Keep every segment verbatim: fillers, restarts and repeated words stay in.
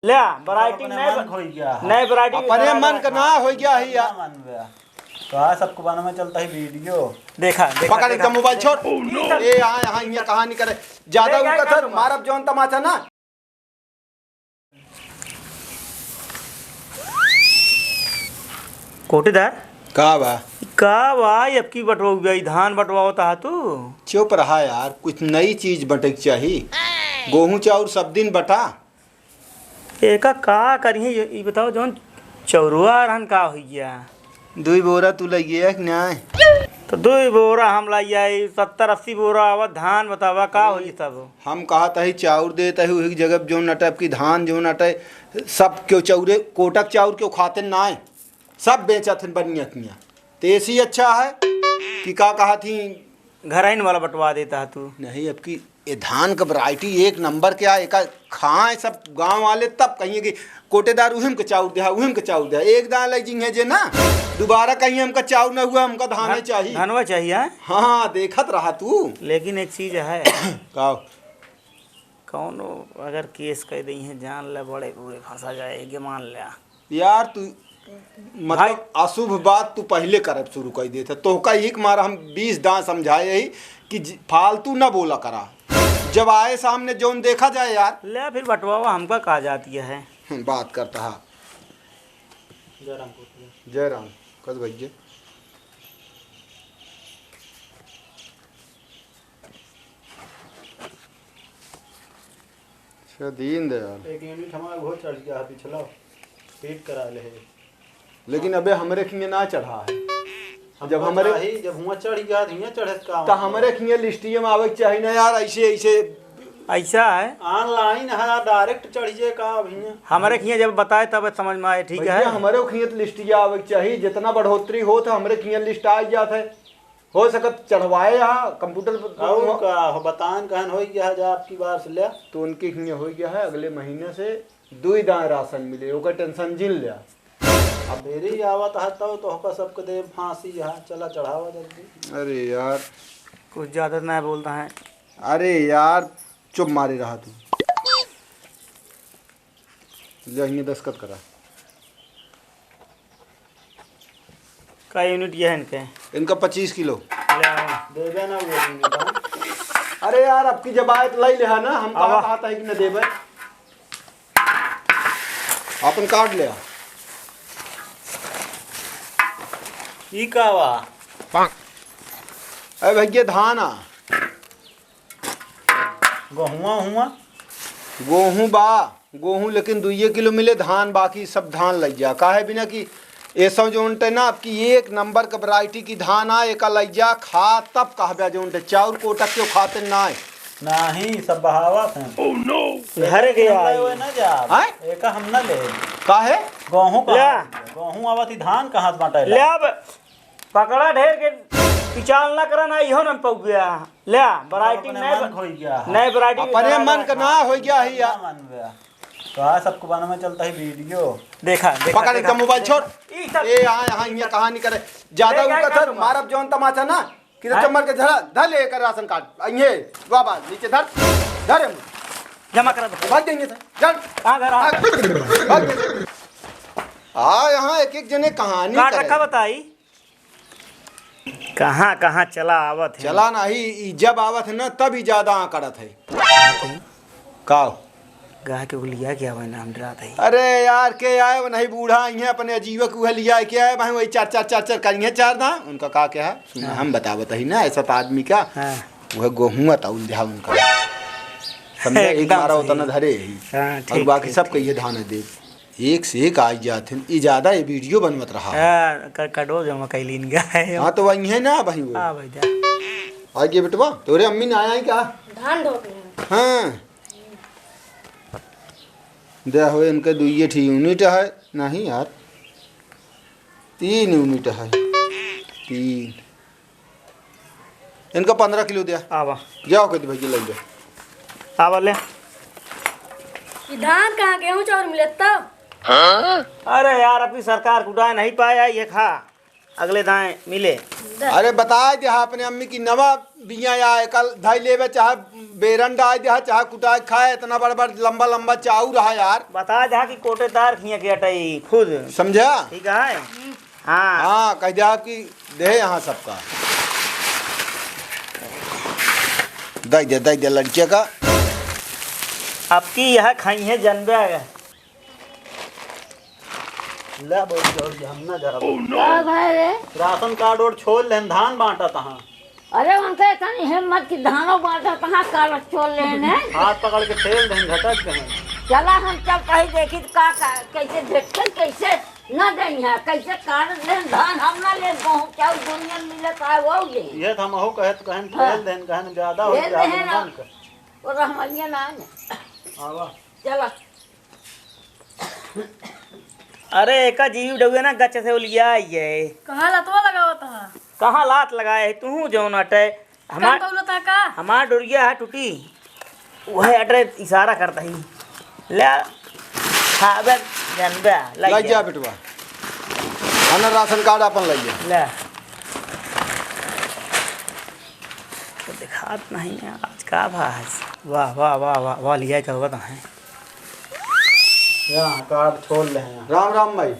ले, variety अपने नए मन ब-, होई गया है। नए variety अपने मन का ना होई गया है यार। मन बे। तो आज सबको बनावे चलता है video। देखा, देखा, पकड़ देखा। इनका mobile, छोड़। Oh, no। ए, यहाँ, यहाँ, ये कहानी करे। ज्यादा ले, उनका क्या था, करूँगा? मारब जौन तमाचा ना। कोटेदार। का बा? का बा, अब की बटवाऊ बा, ई धान बटवावत हा तू? चुप रहा यार, कुछ नई चीज बटे के चाही। गोहूं चाउर सब दिन बटा। एका का करिहे, ई बताओ, जौन चौरुआ रहन का होइ गया? दुई बोरा तू लइ गया कि नाय? तो दुई बोरा हम लइ आई, सत्तर अस्सी बोरा आवत धान, बतावा का होई तब? हम कहत हई चाउर देत हई, उही जगह जौन अटे, अब की धान जौन अटे, सब क्यों चौरे, कोटक चाउर क्यों खाते नाय? सब बेचत हन बनिया किया। तो ऐसी अच्छा है कि का कहत ही? घरहिन वाला बंटवा देता है तू। नहीं, अब की ये धान का variety एक नंबर के आ, एका खाए सब गांव वाले, तब कहिए कि कोटेदार उहिम के चाउर दे, उहिम के चाउर दे। एक दान लइ जिंगे जे ना, दोबारा कहिए हमका चाउर ना हुआ, हमका धाने धन-, चाहिए। धनवा चाहिए, हाँ? हाँ, देखत रहा तू। लेकिन एक चीज है। का? कौनो अगर case कह दई है, जान ले, बड़े बुरे फंसा जाए, ये मान ले। यार तू, मतलब, भाई। अशुभ बात तू पहिले करब शुरू कर देत है। तोहका एक मार हम बीस दांत समझाए ही कि ज-, फालतू ना बोला करा। जब आए सामने जौन देखा जाए यार। ले फिर बटवावा, हमका का जाती है? हम्म, बात करता है। जय राम कोटिया। जय राम। कस भैया। अच्छा, दीन दयाल। एक unit हमारा वो चढ़ गया है पिछला, fit करा ले है। लेकिन अबे हमरे खिंगे ना चढ़ा है। हमको जब हमरे चाही, जब हुआं चढ़ गया, तो हियां चढ़े का तो मतलब? हमरे खिंगे लिस्टिये में आवे के चाही ना यार, ऐसे, ऐसे। ऐसा है? Online है, direct चढ़ जाए का अब हियां? हमरे खिंगे जब बताए तब समझ में आए, ठीक भैया, है? हमरे खिंगे तो लिस्टिये आवे के चाही, जितना बढ़ोतरी होत है, हमरे खिंगे लिस्ट आ जात है। हो सकत चढ़वाए यहाँ कंप्यूटर पर। और का हो, बतान कहन हो गया है, जा आपकी बार से ले। तो उनके हियाँ हो गया है, अगले महीने से दुई दाएँ राशन मिले, ओकर tension जिन ले। अब मेरे ही आवत है तो, तो होका सबके दे फांसी यहाँ, चला चढ़ावा जल्दी। अरे यार। कुछ ज्यादा ना बोलता है। अरे यार, चुप मारे रहा तू। ले, हियाँ दस्तखत करा। का unit ये है इनके? इनका पच्चीस किलो। ले आओ। देबे ना वो unit, हाँ? अरे यार, अब की जब आए तो लाई ले, है ना? हम कहाँ आवा। कहा था कि न देबे? अपन card ले आ। ई का बा? अरे भैया, धान आ। गहुआ हुआ? गोहूँ बा, गोहूँ लेकिन दुइये किलो मिले, धान बाकी सब धान लइ जा। काहे बिना कि एसो जौन टे ना, आपकी एक नंबर क variety की धान आ, एका लइ जा, खा तब कहबे जौन टे, चाउर कोटक के खाते नाय। नाही, सब बहावत हैं। Oh no! घर के हम आई। लेवे ना जा। आय? एका हम ना ले। काहे? गोहूँ कहाँ? ल्या। गोहूँ आवत ही, धान कहाँ से बांटे ला? ल्या अब। पकड़ा ढेर के पिचाल ना करा ना, इहो न पउबे। ले, variety अपने नए मन ब-, खोई गया है। नए variety अपने मन का ना हो गया है यार। मन बे। तो आज सबको बनावे चलता है video। देखा, देखा, पकड़ देखा। एकदम mobile छोड़। ई सब ए, यहाँ, यहाँ, ये कहानी करे। ज्यादा ले, ऊपर क्या कर करूँगा? मारब जौन तमाचा ना, कि तो हाँ? चम्मर के धरा, धर ले एकर राशन कार्ड। आ, ये, बाबा, नीचे धर। धर एम। जमा करा दे। भाग देंगे सर। चल। कहाँ घर आ? भाग। भाग। आ, यहाँ एक एक जने कहानी कार्ड करे। रखा बताई। कहाँ, कहाँ चला आवत है? चला नाही, ई जब आवत है ना, तब ई ज्यादा आकड़त है। का? गाय के लिया क्या हुआ ना, हम डरात है। अरे यार, के आए वो नहीं, बूढ़ा आई है, अपने अजीवा के उहे लिया के आए, भाई वही चार, चार, चार, चार करिए चार दांत। उनका का क्या है? सुना, हाँ। हम बतावत ही ना, ऐसा तो आदमी का, हाँ। वह गोहूँ तौल दिया उनका। समझे? एक एकदम मारा सही। उतना धरे ही। हाँ, और ठीक, बाकी ठीक, सब ठीक। कहिए धान है दे। एक से एक आई जात हैं। ई ज्यादा ये video बनवत रहा है। हाँ, क-, कटो जमा कैलीन गए। हाँ, तो वही है ना भाई वो। हाँ, भाई जा। आ गए बेटवा, तोरे अम्मी ना आई का? धान ढोके हैं। हाँ। दे हुए इनके दुइये ठी unit है। नहीं यार, तीन unit है। तीन। इनका पन्द्रह किलो दिया। आवा। जाओ, कहती भैया, ले ले। आवा ले। ई धान कहाँ, गेहूं चाउर मिलत तब? अरे यार, अपनी सरकार कुटाए नहीं पाया, ये खा। अगले दाएं मिले। अरे बताइ देहा अपने अम्मी कि नवा बिया आए, कल धइ लेबे, चाहे बेरन डाइ देहा, चाहे कुटाइ खाए, इतना बड़ बड़ लंबा लंबा चाउर रहा यार। बताइ देहा कि कोटेदार खिया के अटई खुद। समझा? ठीक है। हाँ। हाँ, कहि देहा कि देहे यहाँ सबका। दइ दे, दइ दे लड़किया का। अब की यह खाई है जनबे। ले बोल, जोर से हम ना जाब। का भाई रे? राशन कार्ड और छोड़ लेन, धान बांटत हाँ। अरे उनके इतनी हिम्मत कि धानो बांटत हाँ, कार्ड छोड़ लेन है। हाथ पकड़ के ठेल देन, झटक देन। चला हम चल कहीं देखी तो का, का कैसे भेटते, कैसे न देन है, कैसे कार्ड लेन, धान हम ना ले, गेहूं चाउर दुनिया में मिले का वो दे। ये तो हम अहू कहे तो कहन हाँ। ठेल देन, कहन ज्यादा हो ठेल गया देन ना। मन का। वो रहमनिया ना है। आवा। चला। अरे, एका जीव डउए ना गच से उलिया आइए। कहाँ लतवा लगावत हा? कहाँ लात लगाए है तू जौन अटे? हमार, कौन कौलत हा का? हमार डोरिया है टूटी। वह अटे इशारा करता ही। ले, खाबे, जानबे, लग लग जा। जा बेटवा। आना राशन कार्ड अपन लग जा। ले। तो दिखात नहीं है, आज का भा है? वाह, वाह, वाह, वाह, वाह, लिया का हुआ तो है। यहाँ कार्ड छोड़ ले हैं। राम राम माई।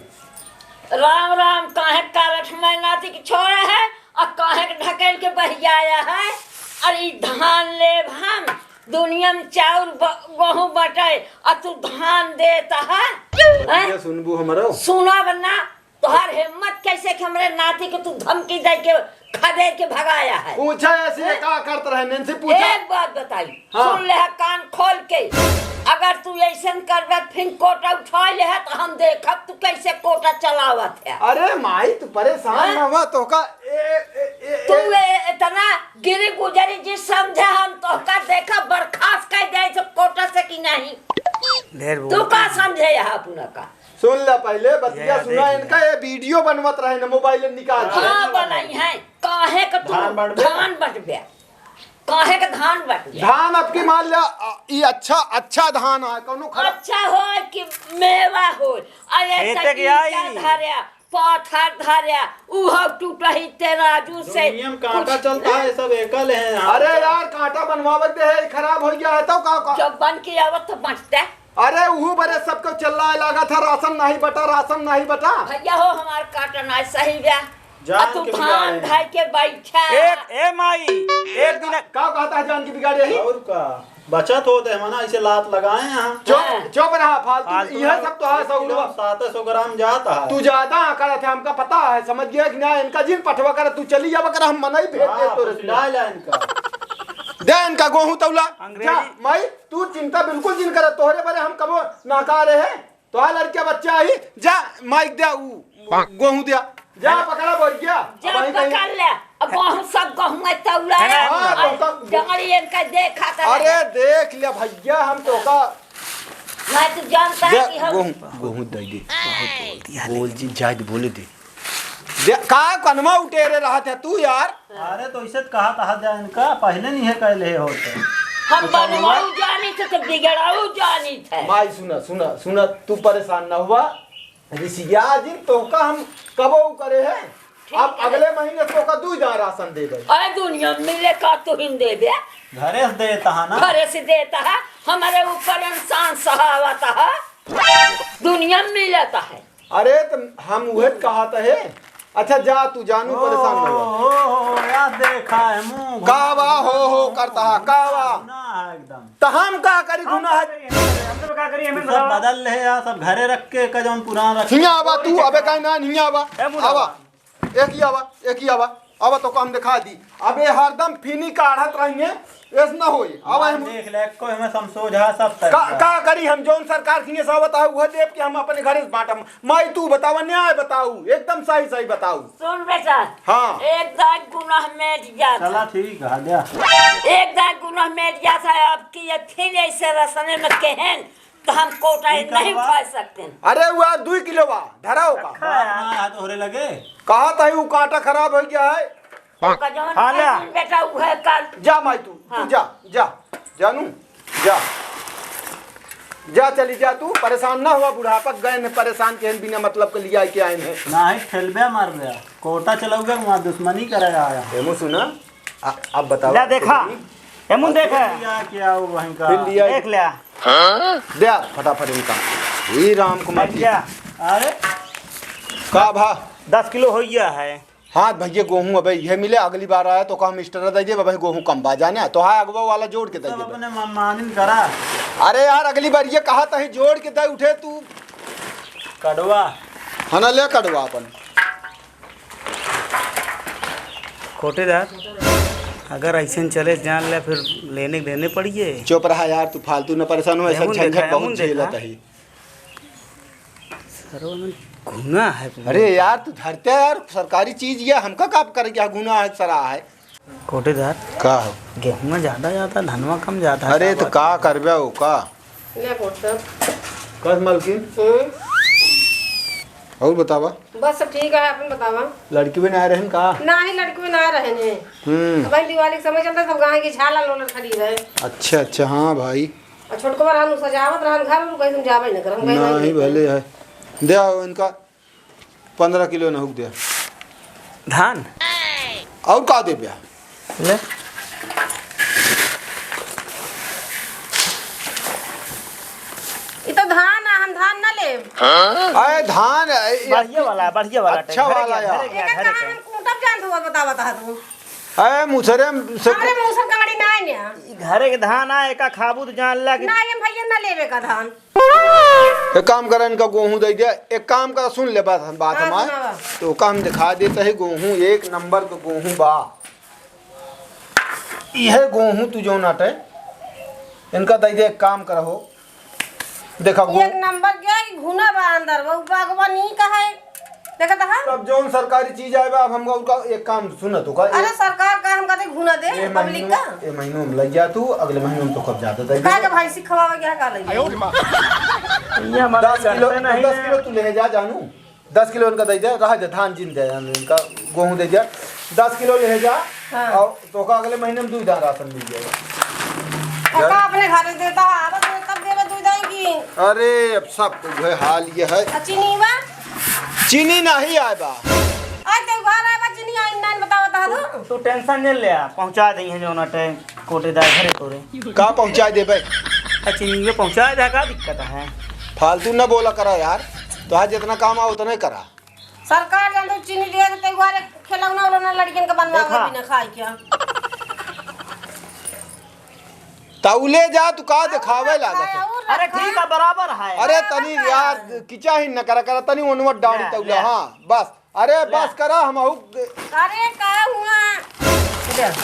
राम राम, काहे कारठ में नाती के छोड़े है और काहे के ढकेल के बहियाया है? अरे ई धान लेब हम, दुनिया में चाउर ब-, गेहूं बटे और तू धान देता है? हैं? ये सुनबू हमरो? सुनब ना, तोहार हिम्मत कैसे कि हमरे नाती के तू धमकी दे के खदेड़ के भगाया है? पूछा ऐसे हैं? का करत रहे, नैन्सी पूछा। एक बात बताई, हाँ। सुन ले है कान खोल के, अगर तू ऐसन करबे फिर कोटा उठा ले है तो हम देखब तू कैसे कोटा चलावत है। अरे माई तू परेशान हाँ? ना हुआ तो का ए, ए, ए, तू ए, ए, इतना गिरी गुजरी जी समझे हम तो का देखा बर्खास्त कर दे तो कोटा से कि नहीं? ढेर तू बोलत का है। समझे यहाँ अपना का? सुन ले पहिले, बतिया ये सुना देख इनका, ले। ये वीडियो बनवत रहे न मोबाइल निकाल के। हाँ, बनाई है। काहे के तू धान बंटबे? धान बंटबे? काहे के धान बंटबे? धान अब की मान ले, अ, ई अच्छा, अच्छा धान है, कौनो खराब अच्छा होय कि मेवा होय। अरे खेते के चक्की आई। का धर्या, पाथर धर्या, उहो टूटही तेराजू से। दुनिया में कांटा कुछ चलता है, सब एकल है यहाँ। अरे यार, कांटा बनवावत दे है, खराब हो गया है, तो का, का? जब बन के आवत तो बंटते। अरे, उहू बरे सबके चिल्लाए लागा था, "राशन नहीं बटा, राशन नहीं बटा।" भैया हो, हमार काटन आज सही बा। जान आ तू के धान बिगाड़े। धइ के बैठा। एक, ए माई, एक दिन का कहता है जान के बिगाड़े ही? और का? बचत होत है मना, ऐसे लात लगाए हैं। चुप, हाँ। चुप रहा, फालतू। फालतू यह ना। सब तो है, एक किलो सौ सात सौ ग्राम जाता है। तू ज्यादा करत है, हमका पता है, समझ गया कि ना, इनका जिन पठवा कर, तू चली जावा कर, हम मना ही भेज दे हाँ, तो फुसला ला इनका। दे इनका गेहूं तौला। अंग्रेजी। जा, माई, तू चिंता बिल्कुल जिन कर, तोहरे बरे हम कबो नाकारे है। तोहार लड़के बच्चा ही, जा, माइक दे, उ, गेहूं दे। जा, पकड़ा बोल गया। जा, वहीं कहीं पकड़ ले। अब गेहूं सब गेहूं में तौला है। हाँ, तो तब डंगरी इनका देखा था। अरे, देख ले भैया, हम तो का मैं तो जानता दे, है कि हम गेहूं, गेहूं दे दे। बोल जी, जाए दे, बोले दे। दे, का कनमा उटेरे रहत है तू यार? अरे तो इसे तो कहा तहा जाए इनका, पहले नहीं है कहले होते। हम बनवाऊ जानी थे तो बिगड़ाऊ जानी थे। माई सुना, सुना, सुना, तू परेशान ना हुआ। रिसिया जिन तोहका हम कबो करे है। ठीक अब है। अगले महीने तोहका दू हजार राशन दे दे। अरे दुनिया में मिले का तू हिन देबे? घरे से देता है ना। घरे से देता है, हमारे ऊपर एहसान सहावत है। दुनिया में मिलता है। अरे, त हम उहे कहत है। अच्छा, जा तू, जानू परेशान न हो। ओ, ओ, ओ, या देखा है मुंह का बा, हो, हो करता है, का बा? गुनाह है एकदम। त हम का करी, गुनाह है? हम तो का करी, हमें सब बताओ। बदल ले यार, सब घरे रख के, का जौन पुरान रख हियाँ आवा तू, अबे काहे ना हियाँ आवा? ए, मुंह आवा। आवा। एक ही आवा, एक ही आवा। आवा तो काम दिखा दी। अबे हरदम फीनी काढ़त रहिए, ऐस न होई। आवा हम देख ले, कोई हमें समझोजा सब का, तरीका। का करी हम, जौन सरकार खिए से आवत है, उहे देब कि हम अपने घरे से बांटम। माई तू बतावा, न्याय बताऊ, एकदम सही सही बताऊ। सुन बेटा, हाँ। एक दाग गुनाह मेट जात चला है। ठीक है, जा। एक दाग गुनाह मेट जात है, अब की ये फिर ऐसे रसने में कहन तो हम कोटा ठीक है नहीं बा। खा सकते हैं। अरे वो दुई किलो बा, धरा हो का? रखा है। हाँ, हाथ ओहरे लगे। कहा था वो कांटा खराब हो गया है। तो का जौन हाँ, ले। खाई बेटा वो है कल। जा माई तू, तू हाँ। जा, जा, जानू, जा। जा, चली जा तू, परेशान ना हुआ, बुढ़ापा गए न परेशान के बिना मतलब के लिया के आए हैं। नाही, ठेलबे मारबे, कोटा चलौगे, वहाँ दुश्मनी करे आया। एमू सुना, आ, अब बताओ। ले देखा, एमू देख। लिया क्या वो वहीं का? फिर लिया। देख लिया। दे आ, फटाफट इनका। ई राम कुमार जी। क्या? अरे। का भा? दस किलो हो गया है। हाँ भैया, गोहूँ अबे इहे मिले, अगली बार आया तो कहा मिस्टर दे दे, भाई गोहूँ कम बा जाने, तो हाँ अगवा वाला जोड़ के दे सब दे। अपने मनमानी करा। अरे यार, अगली बार ये कहा तही जोड़ के दे उठे तू। कड़वा। हाँ ना, ले कड़वा अपन। कोटेदार, अगर ऐसे चले जान ले, फिर लेने देने पड़िए। चुप रहा यार, तू फालतू न परेशान हो, ऐसा एमन देखा, झंझट बहुत एमन देखा। झेलत ही। सरवा में घुना है पूरा। अरे यार, तू धरते यार, सरकारी चीज या हमका का करे, क्या घुना है, सरा है? कोटेदार, का हो? गेहूं ज्यादा ज्यादा, धनवा कम ज्यादा है, अरे का तो बात का है? करबे हो का? ले कोटेदार। कस मलकिन? हम्म। और बतावा? बस सब ठीक है, अपन बतावा? लड़की भी ना रहन का? नाही, लड़की भी ना रहन है। हम्म। भाई दिवाली के समय चलता, सब गाय के झाला लोलर खड़ी रहे। अच्छा, अच्छा, हाँ भाई। और छोटको रहन, उ सजावत रहन घर, उ कहीं हम जाबे न कर, हम कहीं नाही, नहीं भले है। दे आओ इनका पन्द्रह किलो नहुक दे। धान? और का देबे? ले। ई तो धान है, हम धान ना लेब। अरे धान, ए, ए, बढ़िया वाला, बढ़िया वाला अच्छा टाइप। घरे वाला गया, या। घरे गया, एकर घरे कहाँ गया। हम कूटब जानत हुआ, बतावत है तू। अरे मुसरे से हमरे मुसर गाड़ी ना आने। ई घरे के धान आ, एका खाबू तो जान ला कि ना, ये भैया ना लेबे का धान। एक काम करा, इनका गोहूँ दे दे। एक काम करा, सुन ले बात, बात हाँ, हमार। सुनावा। तो का हम दिखा देते हैं, गोहूँ एक नंबर का गोहूँ बा। इहे गोहूँ तू जौन आटे, इनका दे दे। एक काम करा हो, देखा गो- एक नंबर के घुना बा अंदर, वो बागवानी का है। देखत हा? तब जौन सरकारी चीज आए बा, अब हमका उनका एक काम सुनत हो का? अरे सरकार का हमका दे घुना दे, ए पब्लिक महीनों, का? ए महीनों में लग जा तू, अगले महीनों में तो कब जाता था? का के भाई सिखवावे क्या का लगे? ये हमारे दस किलो, करते नहीं दस हैं। किलो तू ले जा जानू, दस किलो इनका दे दे, रह दे, धान जिन दे, इनका गोहूँ दे दे, दस किलो ले जा। हाँ। और तो का अगले महीने में दुई दान राशन मिल जाएगा। और का अपने घर देता है, आवत है, तब देवे दुई दान की। अरे, अब सब तो वह हाल ये है। आ चीनी बा? चीनी नहीं आए बा। आज तो घर आए बा, चीनी आई नहीं, बताओ, बता दो। तू टेंशन नहीं ले, पहुँचा देंगे जो ना टाइम कोटेदार घरे तोरे। का पहुँचा देबे? आ चीनी ये पहुँचा दे, का दिक्कत है? फालतू न बोला करा यार, तोहार जितना काम आ उतने करा। सरकार जान तो चीनी दिया तो तेरे खिलौना उलौना लड़कियन के बनवा देखा। में भी ना खाए क्या? तौले जा, तू का दिखावे लागत है? और अरे रखा। ठीक है, बराबर है। अरे अरे तनी रखा। यार, किचा ही न करा, करा तनी ओनवर डांडी ले, तौला, ले। हाँ, बस। अरे ले। बस करा, हम आऊ। अरे का हुआ? इधर।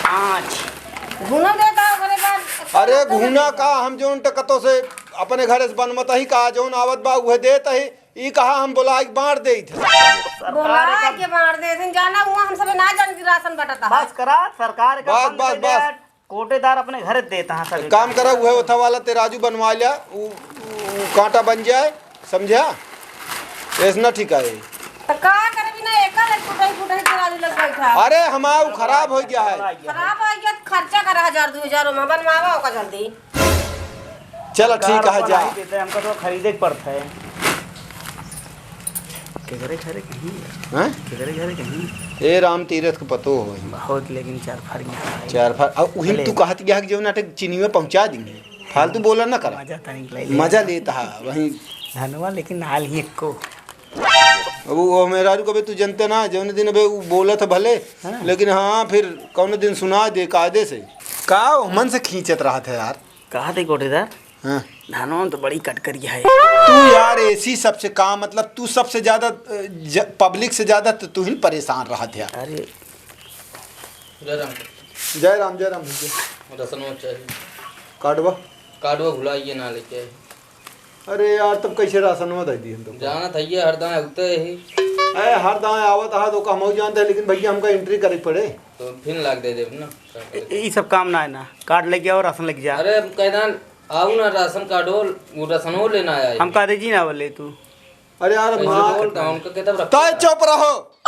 पाँच। घुना देता ओकरे बाद। अरे घुना का, हम जौन टकतो से अपने घरे से बनमत ही का, जौन आवत बा, उहे देत ही। ई कहा हम बोला के बांट देइत है। बोला के बांट देइत है, जाना हुआ हम सब ना जान की राशन बटता है। बस करा, सरकार का बस, बंद बस, कर दे, बस। कोटेदार अपने घर देता है सब। काम करा, उहे ओथा वाला तेराजू बनवा लिया, उ, उ कांटा बन जाए, समझा? ऐसना ठीक है। तो का करबी ना, एकर एक टुटही फुटही तेराजू लग बैठा। अरे हमारा उ खराब हो गया है। खराब हो गया, खर्चा करा हजार दो हजार में, बनवावा ओका जल्दी। चला, ठीक है, जा। नहीं देते, हमका तो खरीदे के पड़ता है। केकरे घरे कहीं है? हैं? केकरे घरे कहीं? ए राम तीरथ के पतो हो। बहुत, लेकिन चार फार में है। चार फार, अब उही चले। तू कहत गया कि जो नाटक चीनी में पहुंचा देंगे। फालतू बोला ना करा। मजा तनिक ले ले। मजा लेता है वहीं। धनवा लेकिन नाल ही एको। अब वो मेहरारू कबे तू जनते ना, जौन दिन अबे वो बोलत है भले, हाँ। लेकिन हाँ, फिर कौन दिन सुना दे कायदे से। का वो मन से खींचत रहा था यार? कहा थे कोटेदार? हाँ। धानवा में तो बड़ी कटकरी है। तू यार ऐसी सबसे का मतलब, तू सबसे ज्यादा, अ, ज-, पब्लिक से ज्यादा तो तू ही परेशान रहत है। अरे। जय राम। जय राम, जय राम भैया। रसनवा चाहिए। कार्डवा? कार्डवा भुलाइए ना लेके आए। अरे यार, तब कैसे रासनवा दे दी हम तो? जानत है ये हर दाएं उगते ही। अरे हर दाएं आवत हा तो का हम जानते हैं, लेकिन भैया हमका एंट्री करे पड़े। तो फिन लाग दे देब ना। ई सब काम ना है ना, कार्ड लेके आओ, राशन लेके जा। अरे हम कह दान, आओ ना राशन कार्ड हो, वो राशन हो लेना आया है। हम कह दे जी ना बोले तू। अरे यार, कैसे मार। बोलता हूँ, उनका किताब रखा तय है। चुप रहो।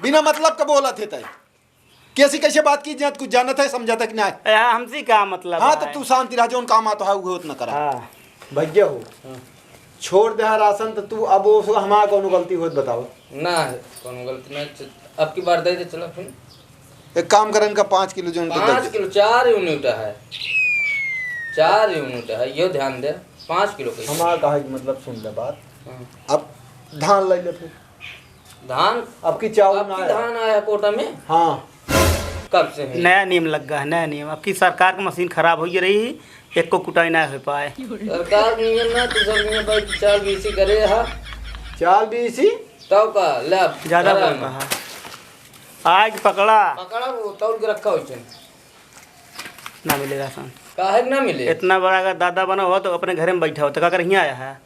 बिना मतलब का बोला थे तय। कैसी कैसे बात की जात, कुछ जानत है, समझत है कि नाहीं? अरे हाँ, हमसे का मतलब हाँ, है? तो तू शांति रह, जौन काम आत है, उहे उतना करा। हाँ। भैया हो, हाँ। छोड़ दे हा राशन, तो तू अब वो हमार कौनो गलती होत बताओ। ना है, कौनो गलती ना, च-, अब की बार दे दे, चला फिर। एक काम कर, इनका पाँच किलो जौन के पाँच दे दे। किलो, चार यूनिट है, चार यूनिट है, यो ध्यान दे, पाँच किलो के। हमार कहे कि मतलब सुन ले बात। हाँ। अब धान ले ले फिर। धान? अब की चाउर अब ना की आया। धान आया कोटा में? हाँ। कब से है? नया नियम लग गया है, नया नियम। अब की सरकार की मशीन खराब होइ रही, एको कुटाई ना हो पाए। सरकार नियम ना, तू सब नियम पर चाल बीसी करे हा। चाल बीसी? तब का, ले अब, ज्यादा धरा बोलता में। है। आज पकड़ा। पकड़ा वो, तौल के रखा हो इसे। ना मिले राशन। काहे ना मिले? इतना बड़ा अगर दादा बना हुआ तो अपने घरे में बैठा हो, तो का कर हियाँ आया है?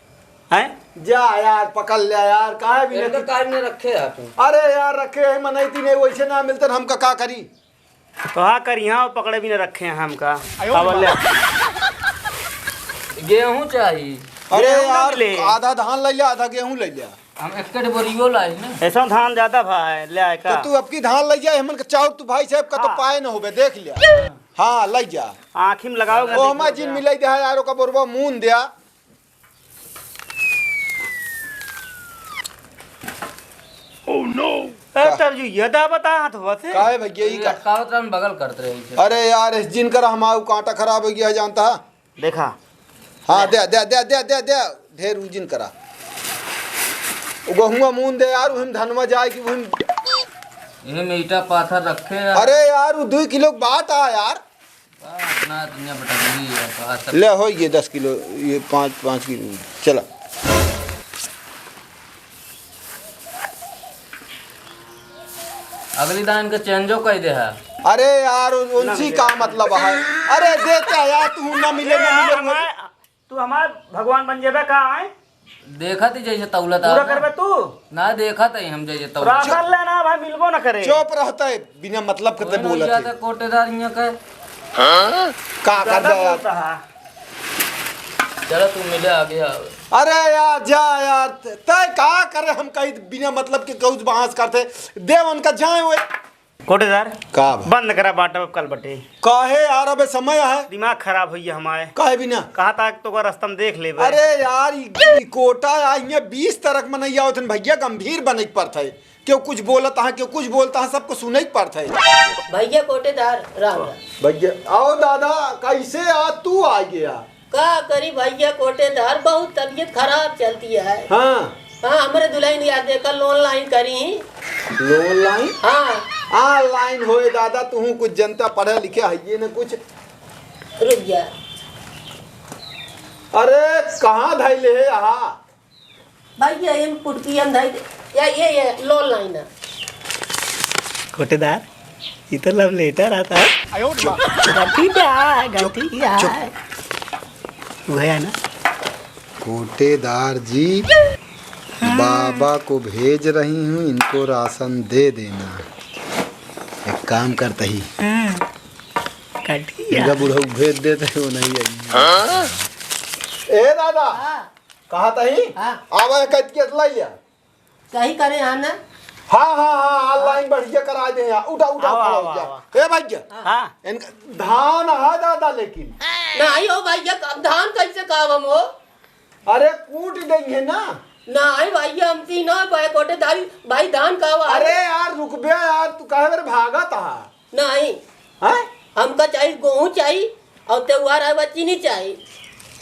हैं? जा यार, पकड़ ले यार, काहे भी इनका नहीं? काहे में रखे आप? अरे यार, रखे हैं मनई तीन, वैसे ना मिलते, हम का, का करी? तो हाँ करी, हाँ पकड़े भी ना रखे हैं हमका। आयो अब ले। गेहूं चाहिए। अरे गेहूं ना यार, मिले। आधा धान ले लिया, आधा गेहूं ले लिया। हम एक बोरियो लाई ना। ऐसा धान ज्यादा भा है, ले आए का? तो तू अब की धान ले जा, हमन के चाउर तू भाई साहब का तो हाँ। पाए न होबे, देख लिया। हाँ, ले जा। आँखी में लगाओ, ओ, हमार जिन मिलाई दे यार, ओका बोरबा मून दिया। Oh no! ए, का? तब जो ये दा बता हाथ हुआ थे। काहे भैया, ई ये का? अटकावत रहन, बगल करत रहे इसे। अरे यार, इस जिन कर हमार कांटा खराब हो गया है, जानता है? देखा। हाँ, दे, दे, दे। ढेर उजिन करा। गहुआ मून दे यार, उहिम धनवा जाए कि उहिम। इहे में ईटा पाथर रखे हैं। अरे यार, वो दुई किलो के बाट आ यार। बाप ना दुनिया भटकली है, बाप सब ले, हो ये दस किलो, ये पाँच, पाँच किलो, चला। अगली दान के चेंजो कह दे है। अरे यार, उन-, ना उनसी मिले। का मतलब है? अरे देते यार, तू ना मिले, ना मिले। हमार, तू हमार भगवान बन जेबे का आए? देखत ही जैसे तौलत पूरा आवत। करबे तू? ना, देखत ही हम जैसे तौलत। राशन लेना भाई, मिलबो ना करे। चुप रहता है, बिना मतलब के वही ते ना बोलत जाता है। कोटेदार यहाँ का। हाँ? का कर ज्यादा दे यार? बोलता है। चलो तू मिले आगे आओ। अरे यार, जा यार, तय का करे, हम कहीं बिना मतलब के कौज बहस करते। दे उनका जाए वो। कोटेदार, का बा? बंद करा बाटब अब कल बटे। काहे यार, अबे समय है। दिमाग खराब होइए हमारे। काहे बिना? कहा था तो का रास्ता में देख लेबे। अरे यार, ई, ई कोटा आ, इहाँ बीस तरह के मनई आवत हन भैया, गंभीर बने के पड़त है। केहू कुछ बोलत है, केहू कुछ बोलत है, सबको सुने के पड़त है। भैया कोटेदार, राम राम। भैया, आओ दादा, कैसे आ तू आ गया? का करी भैया कोटेदार, बहुत तबीयत खराब चलती है। हाँ। हाँ, हमरे दुल्हन यार देखा, लोन लाइन करी। लोन लाइन? हाँ। आ लाइन होए दादा, तू कुछ जनता पढ़े लिखे है ये न कुछ। रुक जा। अरे, कहाँ धैले है यहाँ? भैया, इन पुटकियन धई दे। या, ये, ये, लोन लाइन है। कोटेदार, ये तो love letter आता है। गलती क्या है, गलती क्या है? वो है ना? कोटेदार जी, हाँ। बाबा को भेज रही हूँ, इनको राशन दे देना। एक काम करते ही। हाँ। कटिया। इनका बुढ़ऊ भेज देते ही, वो नहीं आई। हाँ? ए दादा, हाँ। कहा तही? हाँ। आवा है, कह के लाई लिया। सही करे यहाँ ना। हाँ, हाँ, हाँ, online बढ़िया करा दे यहाँ। उठा, उठा, आवा, उठा, आवा, उठा। आवा। ए भैया। हाँ। इनका धान है दादा, लेकिन। नहीं हो भैया, अब धान कैसे खाब हम हो? अरे, कूट देंगे ना। नहीं भैया, हम तीनों भाई कोटेदारी, भाई धान खावा। अरे यार, रुक बे यार, तू काहे मेरे भागत हा? नहीं। हैं? हमका चाहिए, गेहूं चाहिए, और त्योहार आए बा, चीनी चाहिए।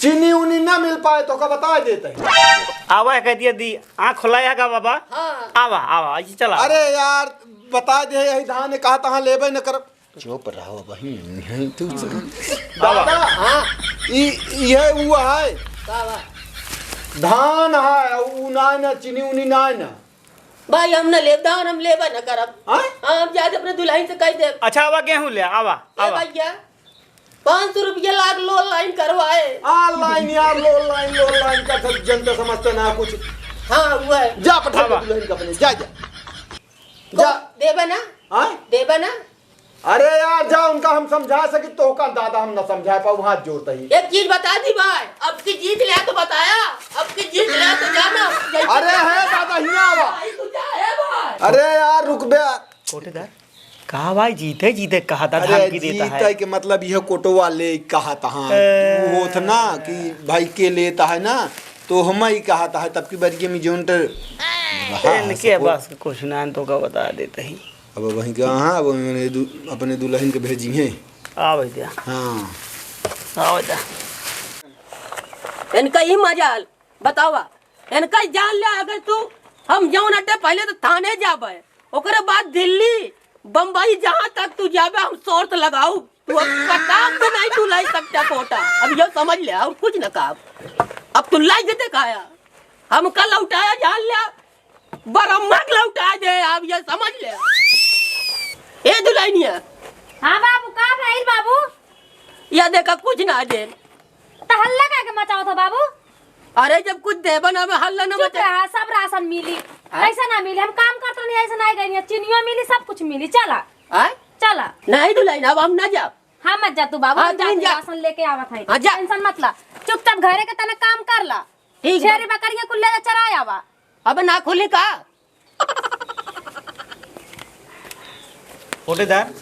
चीनी उनी ना मिल पाए तो का बता देते हैं। आवा, कह दिया दी, आँख खुलाया का बाबा? हाँ। आवा, आवा, ऐसे चला। अरे यार, बता दे, यही धान कहा तहाँ लेबे न करब। चुप रहो बहिन, यहीं तू। दादा, हाँ। ई, ये वो है। का बा? धान है, ऊ ना, ना, चीनी उनी ना, ना। भाई, हम न लेब धान, हम लेबे न करब। हाँ? हाँ, हम जाके अपने दुल्हन से कह देब। अच्छा, आवा गेहूं ले, आवा, ए आवा। भैया, पाँच सौ रुपया लाख लोन लाइन करवाए। आ लाइन यार, लोन लाइन, लोन लाइन का सब जनता समझते ना कुछ। हाँ, हुआ है। जा पठा दे आवा। दुल्हन का अपने, जा, जा। को जा। देबे ना? हाँ? देबे ना? अरे यार, जा उनका हम समझा सकी तो का दादा हम न समझा पाऊ, हाथ जोड़ते ही। एक चीज बता दी भाई, अब की जीत ले तो बताया, अब की जीत ले तो जाना। अरे है दादा, हियाँ आवा। भाई, तू जा है भाई। अरे यार, रुक बे। कोटेदार, का भाई, जीते जीते कहा था, अरे, धमकी देता है। जीते के मतलब यह कोटवा ले कहा था, हाँ। ए। तू होत ना कि भाई के लेता है ना, तो हम ही कहा था, तब की बरिये में जोन टर-, रहा है इनके सबको। बस कुछ ना, तो का बता देते ही। अब वहीं का, हाँ, अब उन्होंने दु-, अपने दुल्हन के भेजी हैं। आ भैया। हाँ। आ भैया। इनका ही मजाल। बतावा, इनका जान ले, अगर तू, हम जौन अड्डे पहले तो थाने जाबे, ओकरे बाद दिल्ली, बम्बई, जहाँ तक तू जाबे, हम शर्त लगाऊ, तू अब कटाप भी नहीं तू लाई सकता कोटा। अब यो समझ ले, और कुछ न कहा। अब तू लाई देते काया, हमका लौटाया जान ले, बरम्मा के लौटा दे, अब ये समझ ले। ए दुल्हनिया। हाँ बाबू, का भइल बाबू? या देखा, कुछ ना दे। त हल्ला काहे के मचावत हो बाबू? अरे, जब कुछ देबा ना, हमें हल्ला ना चुप मचा। रहा, सब राशन मिली। हाँ? कैसे ना मिली? हम काम करत रहनी, ऐसे ना गई, चीनियो मिली, सब कुछ मिली। चला। हाँ? चला। नहीं दुल्हन, अब हम ना जाब। हाँ, मत जा तू बाबू, हाँ, हम जाते जा। राशन लेके आवत है। हाँ, जा। टेंशन मत ला, चुपचाप घरे के तने काम कर ला। ठीक बा। छेरी बकरियां कुल ले जा, चराय आवा। अब ना खुली का? कोटेदार,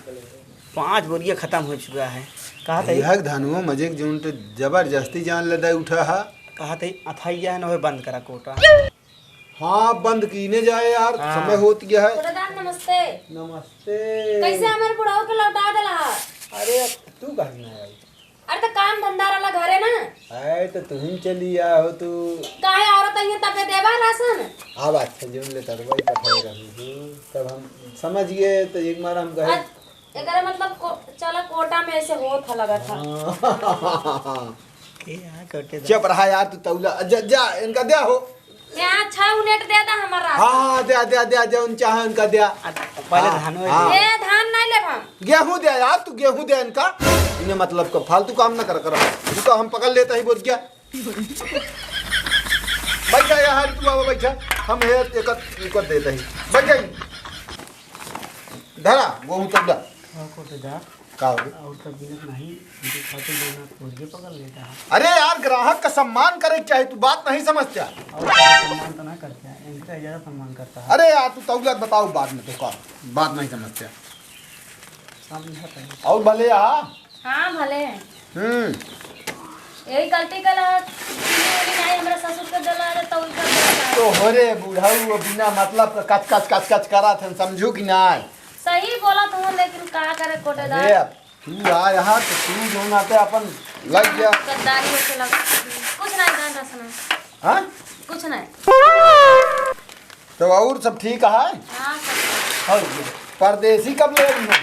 पाँच बोरिया खतम हो चुका है। कहा था यह धनुआ मजे के जोन तो जबरदस्ती जान लदाई उठा है। कहा था अथैया है ना, वह बंद करा कोटा। हाँ, बंद कीने जाए यार, हाँ। समय होत गया है। कोटेदार नमस्ते। नमस्ते। कैसे हमारे बुढ़ाऊ के लौटा देला है? अरे, तू कहाँ ना आई? अरे, तो काम धंधा रहला घरे ना। आए, तो तुम चली आओ तू। काहे औरत आई है, तबे देबा राशन? अब अच्छा, जोन ले तरवाई पठाए रहू तू, तब हम समझ गए, तो एक बार हम कहे। अ-, एकरे मतलब को-, चला कोटा में ऐसे होत है, लगत है। हाँ। के यहाँ कटे दा? चुप रहा यार, तू तौला, जा, जा, इनका द्या हो। यहाँ छह यूनिट दे दा हमारा राशन। हाँ, हाँ, द्या, द्या, द्या, जौन चाहे उनका द्या। आ, पहले हाँ, धान होए हाँ। दे। ए, धान नहीं लेब हम। गेहूं द्या यार, तू गेहूं द्या इनका। इन्हें मतलब का फालतू काम ना कर, कर। इनको हम पकड़ लेता ही बोल गया। बैठा यहाँ, तू बाबा बैठा। हम हे एक, एक देता ही। बैठ जाइए। धरा, गेहूं तौला। हाँ, कोटेदार। का हो गया? और सब गिनत नहीं, उनके खातिर जो ना तोरिए पकड़ लेता है। अरे यार, ग्राहक का सम्मान करे के चाही, तू बात नहीं समझता। और सब सम्मान तो ना करते हैं, इनका ज्यादा सम्मान करता है। अरे यार, तू तौलत बताओ बाद में, तो का बात नहीं समझता। समझा तो है। और भले आ। हाँ, भले हैं। हम्म। यही गलती कला, चीनी उनी नहीं, हमरा ससुर के देला रहे, तो उनका देला। तो हो रे बुढ़ऊ, वो बिना मतलब का कच कच कच कच करा थे, समझू कि नहीं? सही बोला तुम, लेकिन का करे कोटेदार? अरे, अब तू आ यहाँ तो तू जो ना ते अपन लग गया। गद्दारी होके लग, कुछ नहीं जान रहा सुना। हाँ? कुछ नहीं। तो और सब ठीक है? हाँ, सब ठीक। और परदेसी कब ले आई हो?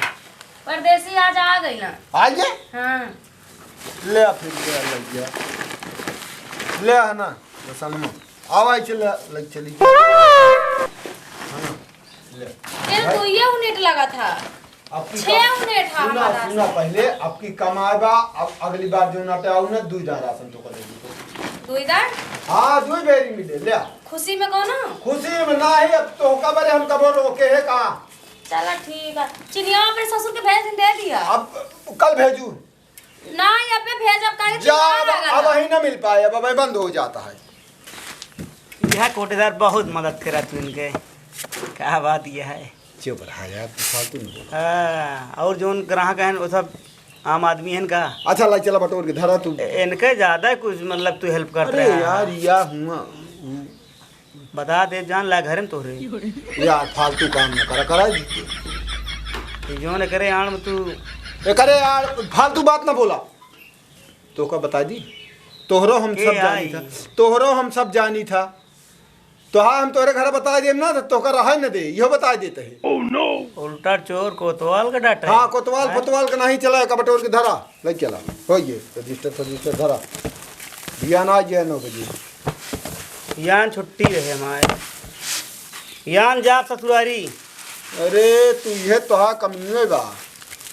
परदेसी आज आ गई ना। आ गए? हाँ। ले आ फिर, ले आ, लग गया। ले आ ना, बसनमा। आवा, चल, लग चली। हाँ, ले। तेरे भाई। तो ये यूनिट लगा था। आपकी छह का-, यूनिट है सुना, हमारा। सुना पहले, आपकी कमाए बा, अब अगली बार जो ना ते आऊ ना, दुई दार राशन तो कर देगी तो। दुई दार? हाँ, दुई बेरी मिले, ले आ। खुशी में कौन हो? खुशी में ना ही, अब तो का बरे हम कबो रोके है का? चला ठीक है, चिनिया अपने ससुर के भेज दे दिया। अब कल भेजू। ना, अबे भेजब, काहे जा, चिल्ला अब, रहा अब है? वही ना मिल पाए, अब, अब बंद हो जाता है। यह कोटेदार बहुत मदद करा तू इनके, क्या बात यह है? चुप रहा यार, तू फालतू नहीं बोल। हाँ, और जोन ग्राहक हैं, वो सब आम आदमी हैं का? अच्छा, लाई चला बटोर के धरा तू। ए-, इनके ज्यादा कुछ, मतलब, तू हेल्प करत अरे रहा है। यार, या हुआ, बता दे जान ला घरे में तोहरे। यार, फालतू काम न करा, करा। ये जौन करे आड़ में तू एकरे यार, फालतू बात न बोला। तोका बता दी, तोहरो हम के सब जानी आई? था, तोहरो हम सब जानी था। तो हाँ, हम तोहरे घर बता देम ना, तो तोका रहे न दे, इहो बता देते हैं। उल्टा चोर कोतवाल का डाटा है। हाँ, कोतवाल, हैं? फोतवाल का नहीं चला, का बटोर के धरा, ले चला। हो ये, रजिस्टर, रजिस्टर धरा। बिहान आ गया नौ बजे। यान छुट्टी रहे हमारे। यान जा ससुरारी। अरे, तू ये तोहा कमिए बा।